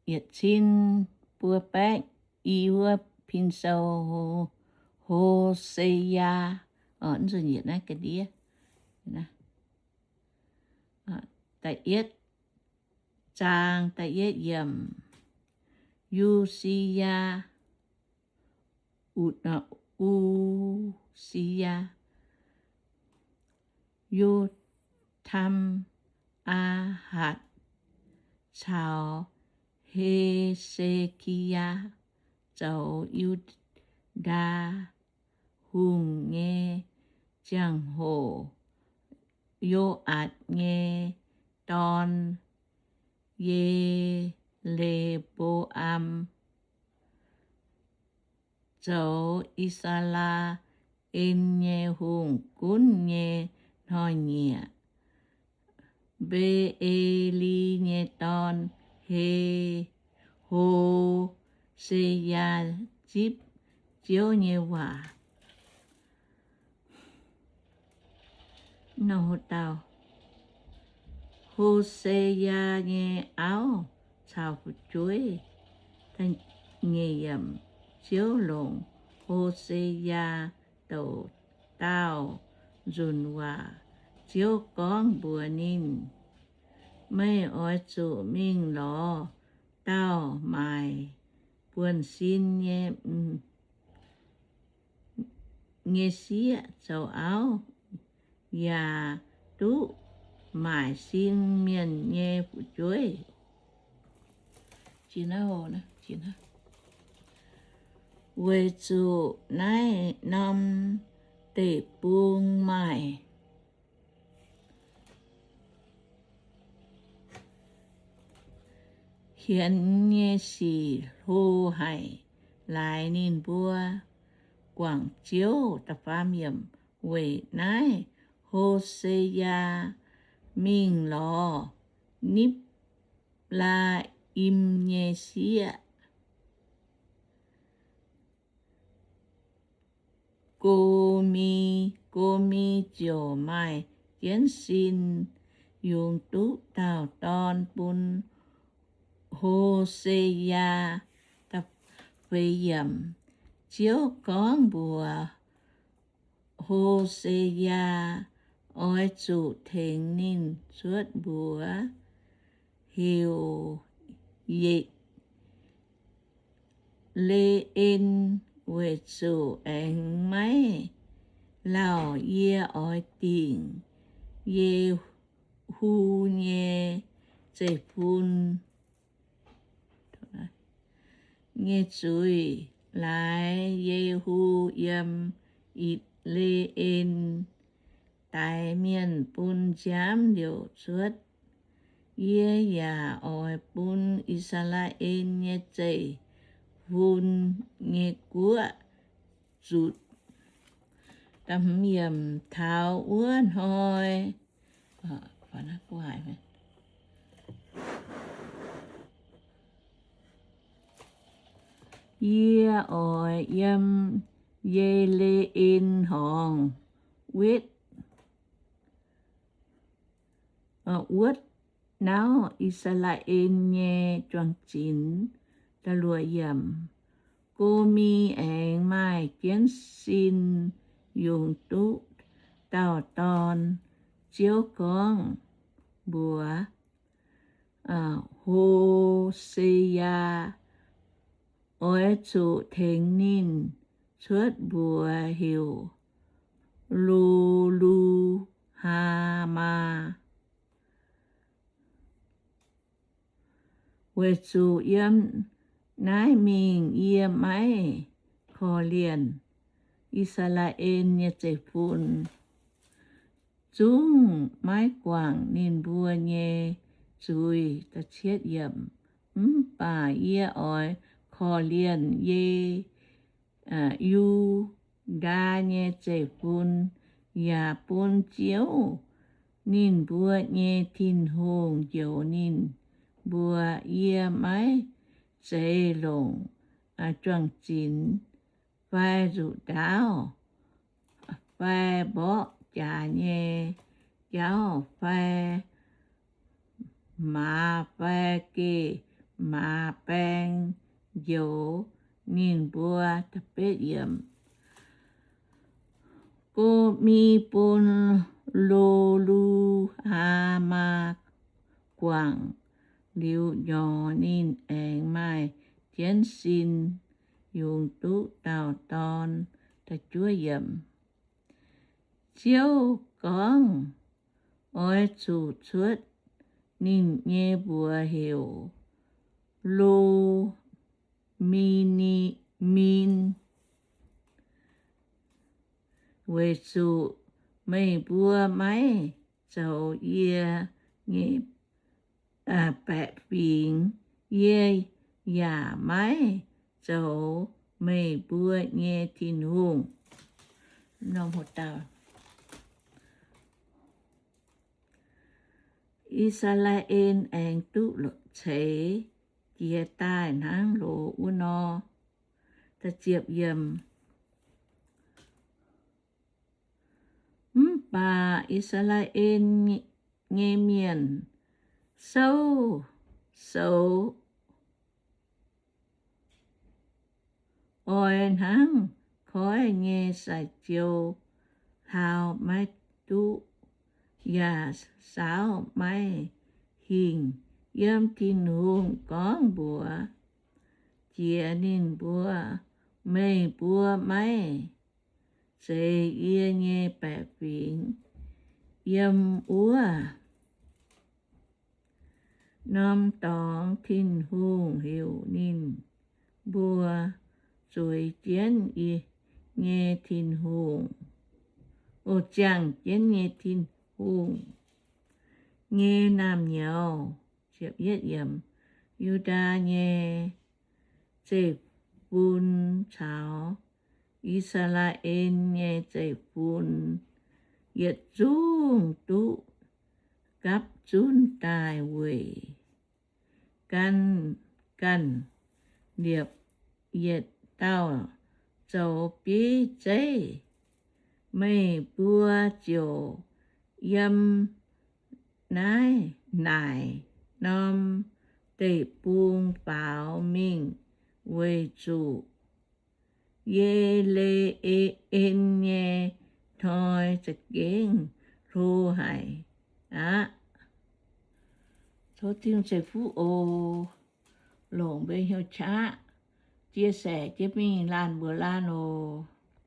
yietc cin buo baeqv i wuov pin sou Ho- Hosea, o, nzunc yietc naaiv ga'ndiev. Da'yietv zaang da'yietv yiemc. Yu^si^yaa, U- U^si^yaa, Yo^tam, Aa^hatc, caux He^se^ki^yaa zoux Yu^ndaa Hungh nyei ziangh hoc, Yo^aatc nyei dorn, Ye^le^mbo^am, zoux I^saa^laa^en nyei hungh gunv nyei hnoi-nyieqc. Mbe^e^li nyei dorn, He- Ho^se^yaa, zipv Ziouv nyei waac. Ho^se^yaa nyei auv caux fu'jueiv. Ziouv longc Ho^se^yaa douc daauh nzunc waac. Ziouv gorngv mbuox ninh, Meih oix zuqc mingh lorz dauh maaic buonv-sin nyei, nyei sieqv zoux auv, yaac duqv maaic sin mienh nyei fu'jueiv. Weic zuqc naaiv norm deic-bung maaih hienx nyei sic hlo haic, laaix ninh mbuo guangc Ziouv. Weic naaiv Ho^se^yaa mingh lorz Nipv- laa^im nyei sieqv, Go^mi. Go^mi ziouc maaih jienv sin yungz duqv dauh dorn bun Ho^se^yaa. Ziouv gorngv mbuox Ho^se^yaa, Oix zuqc tengx ninh cuotv mbuox heuc Ye- le^en, weic zuqc aengx maiv lauh yie oix dingc Ye- hu nyei zeiv-fun nyei zuiz laaix Ye- hu yiem Itc^le^en daix mienh bun nziaamv liouc cuotv. Yie yaac oix bun I^saa^laa^en nyei zeiv-fun nyei guoqv zutc. Taux wuov hnoi yie oix yiem Ye^le^en Horngz wetv, wuotv nauv I^saa^laa^en nyei juang-zinx. Go^mi aengx maaih jienv sin yungz duqv dauh dorn. Ziouv gorngv mbuox Ho^se^yaa, Oix zuqc tengx ninh cuotv mbuox heuc Lo^lu^haa^maa, weic zuqc yiem naaiv mingh yie maiv korv-lienh I^saa^laa^en nyei zeiv-fun, zungv maiv guangc ninh mbuo nyei zuiz. Mv baac yie oix korv-lienh Ye- Yu^ndaa nyei zeiv-fun, yaac bun Ziouv ninh mbuo nyei Tin-Hungh njoux ninh mbuo. Yie maiv zeiz longc juang-zinx fai nzuqc ndaauv fai mborqv jaax nyei jauv fai maaz fai geh maaz baeng njoux ninh mbuo. Go^mi bun Lo^lu^haa^maa guangc liuz nyorx, ninh aengx maaih jienv sin yungz duqv dauh dorn. Ziouv gorngv, Oix zuqc cuotv ninh nyei mbuox heuc Lo^mi^ni^min, weic zuqc meih mbuo maiv zoux yie nyei baeqc fingx, yie yaac maiv zoux meih mbuo nyei Tin-Hungh. I^saa^laa^en aengx duqv ceix jiez daaih hnangv loz wuov nor. Mv baac I^saa^laa^en nyei mienh souv soux oix hnangv koiv nyei sai-jiou hlaau maiv duqv, yaac saauv maiv hingh. Yiem Tin-Hungh gorngv mbuox jiex ninh mbuo, Meih mbuo maiv zeix yie nyei baeqc fingx. Yiem wuov norm dorngx Tin-Hungh heuc ninh mbuo zueiz jienv nyei Tin-Hungh, o, ziangh jienv nyei Tin-Hungh nyei naamh nyouz. Yu^ndaa nyei zeiv-fun caux I^saa^laa^en nyei zeiv-fun yietc zungv duqv gapv zunv daaih weic ganh ganh liepc yietc dauh zoux bieiv zeiv. Meih mbuo ziouc yiem naaiv naaic norm deic-bung faaux mingh, weic zuqc Ye^le^en nyei hnoi za'gengh hlo haic aqv. Tov Tin-Hungh ceix fuqv oc. Longc mbuo hnyouv qaqv chia sẻ jienv mingh laanh mbuox laanh oc.